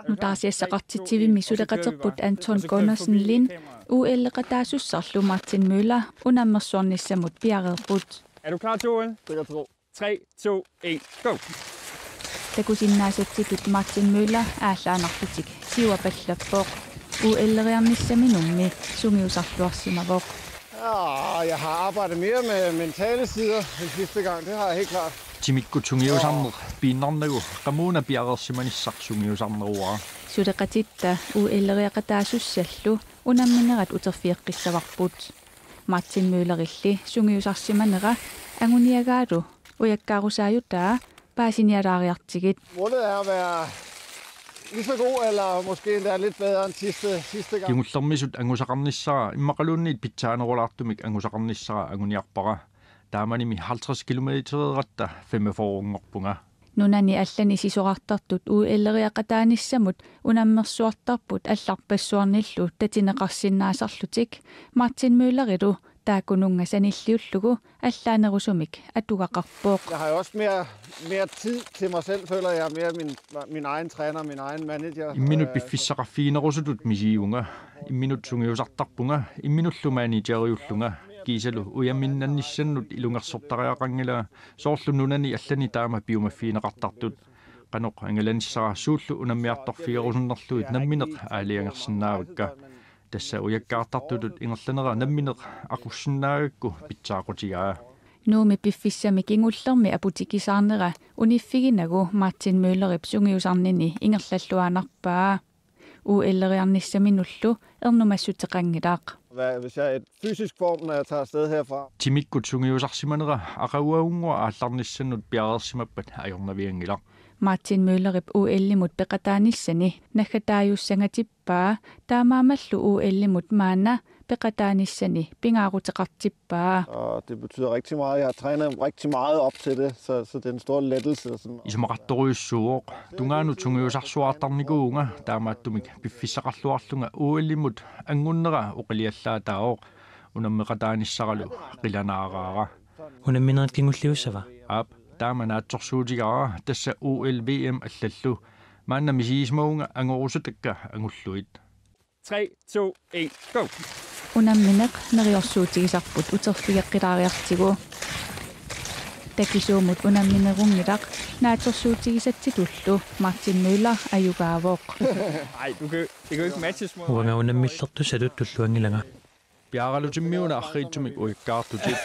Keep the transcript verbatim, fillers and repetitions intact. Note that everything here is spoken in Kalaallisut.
Nutaarsiassaqartitsivimmi suleqaterput Anton Gundersen Lind O L-eqataasussarlu Martin Møller unammersuarnissamut piareerput. Er du klar til O L? Sikker tro. Tre, to, en, go! Takusinnaasatsitut Martin Møller aallaannarlutik siuapallappoq. O L-eriarnissami Nuummi sungiusarluarsimavoq. Ja, jeg har arbejdet mere med mentale sider end sidste gang, det har jeg helt klart. Timikkut sungiusarneq piinnarnagu qamuuna piareersimanissaq sungiusarneruara. Suleqatitta O L-eriaqataasussallu unamminerat uterfigeqqissavarput. Martin Møllerilli sungiusarsimanera anguniagaalu ujakkaarusaajuttaa paasinialaariartigit. Målet er at være lige så god, eller måske endda lidt bedre end sidste, sidste gang. Kingullermisut angusaqarnissara immaqaluunniit pitsaanerulaartumik angusaqarnissara anguniarpara. Taamanimi halvtreds kilometereeratta femogfyrrenngorpunga. Nunani allani sisorartartut O L-eriaqataanissamut unammersuartarput allarpassuarnillu tatineqarsinnaasarlutik Martin Møllerilu taakkununnga sanilliullugu allaanerusumik atugaqarpoq. Jeg har jo også mere, mere tid til mig selv, føler jeg. Mere min, min egen træner, min egen manager. Imminut Øh, piffissaqarfiginerusutut misigivunga. Imminut sungiusartarpunga. Imminullu manageriullunga. Kiisalu ujaminnannissannut ilungersortariaqanngilanga soorlu nunani allani taama piumaffigineqartartut. Qanoq angalanissara suullu unammiartorfigerusunnerlugit nammineq aalajangersinnaavakka. Tassa ujakkaartartutut ingerlanera nammineq aqussinnaagakku pitsaaqutigaa. Nuummi piffissami kingullermi aputikisaarnera uniffiginagu Martin Møllerip sungiusarnini ingerlalluaannarpaa. O L-eriarnissaminullu ernumassuteqanngilaq. Hvad, hvis jeg er i fysisk form, når jeg tager afsted herfra? Timikkut sungiusarsimanera aqaguagunnguaq aallarnissannut piareersimappat ajornavianngilaq. Martin Møllerip O L-imut peqataanissani naggataajussanngatippaa taamaammallu O L-imut maanna peqataanissani pingaaruteqartippaa. Og det betyder rigtig meget. Jeg har trænet rigtig meget op til det, så, så det er en stor lettelse. Og sådan. Isumaqartorujussuuvoq. Tungaanut sungiusarsuartarnikuuvunga taamaattumik piffissaqarluarlunga O L-imut angunnera oqiliallaataavoq. Unammeqataanissaralu qilanaaraara. Unamminerit kingulliussava? Aap, taama naatsorsuutigaara tassa O L V M allallu. Maanna misigisimavunga angorusutakka angullugit. Tre, to, en, go! Unammineq neriorsuutigisarput uterfigeqqilaariartigu. Takisuumut unamminerunngilaq naatsorsuutigisatsitullu Martin Møller ajugaavoq. Nej, du kan, det kan jo ikke matches mod Uanga unammillertussatut tulluanngilanga. Piaaralutimmiuna arriitsumik uikkaartutit.